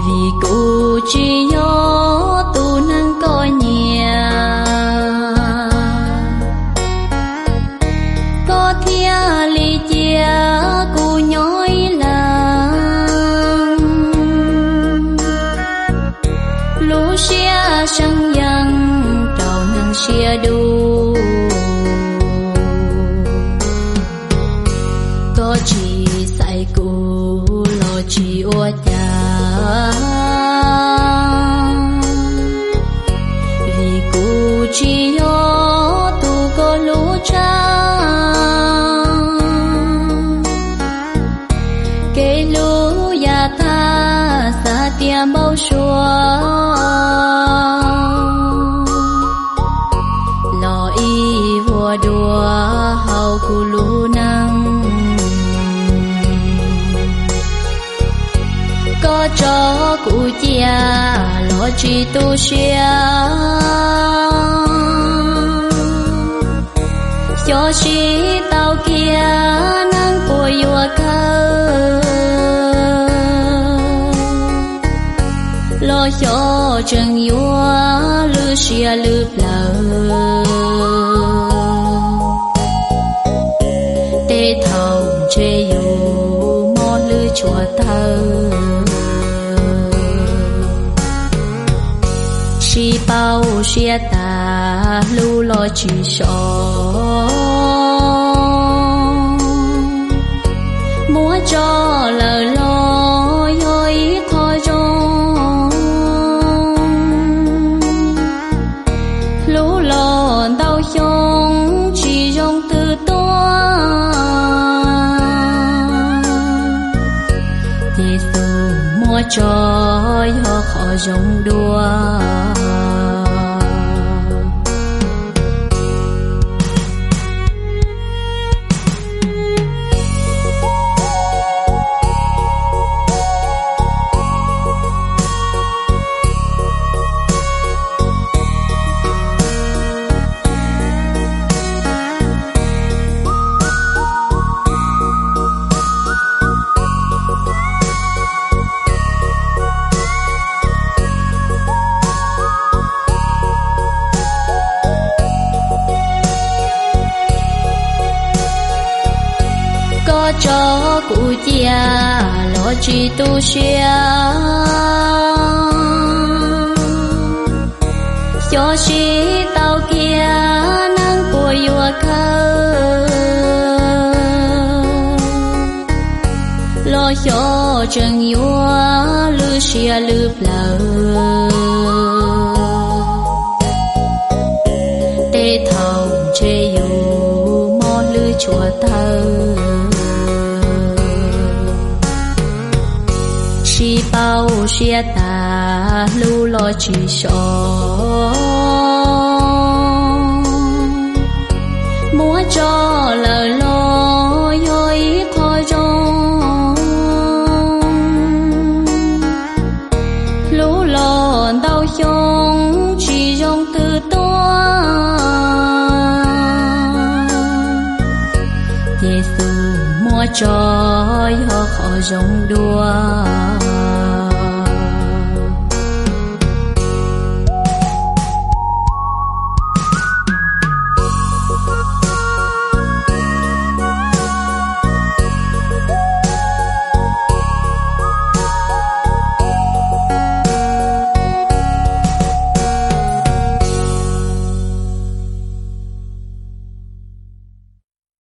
Vim kuv tsis yog tus neeg koj nyiam, koj thiaj li cia kuv nyob ib leeg. Lub siab seev yees rau neeg siab dub, koj tsis xaiv kuv los tsis ua cas, vim kuv tsis yog tus koj hlub tshaj. Kev hlub yav tag xav tias npau suav los ib vuag dua hauv kuv lub neej. Koj tso kuv cia los tsis tu siab, xyov sib tau kiag neeg puas yuav kawg, los xyov tseem yuav lwj siab lwj plawv. Tej thaum ntshe yus mob hlwb tshuav tawg, sib pauj siab tas hlub los tsis so. Muab tso lawm los yog ib qho zoo, hlub los ntau xyoo tsis zoo twg tuaj. Ces xub muab tso yog qhov zoo dua. Koj tso kuv cia los tsis tu siab, xyov sib tau kiag neeg puas yuav kawg, los xyov tseem yuav lwj siab lwj plawv. Tej thaum ntshe yus mob hlwb tshuav tawg, sib pauj siab tas hlub los tsis so. Muab tso lawm los yog ib qho zoo, hlub los ntau xyoo tsis zoo twg tuaj. Ces xub muab tso yog qhov zoo dua.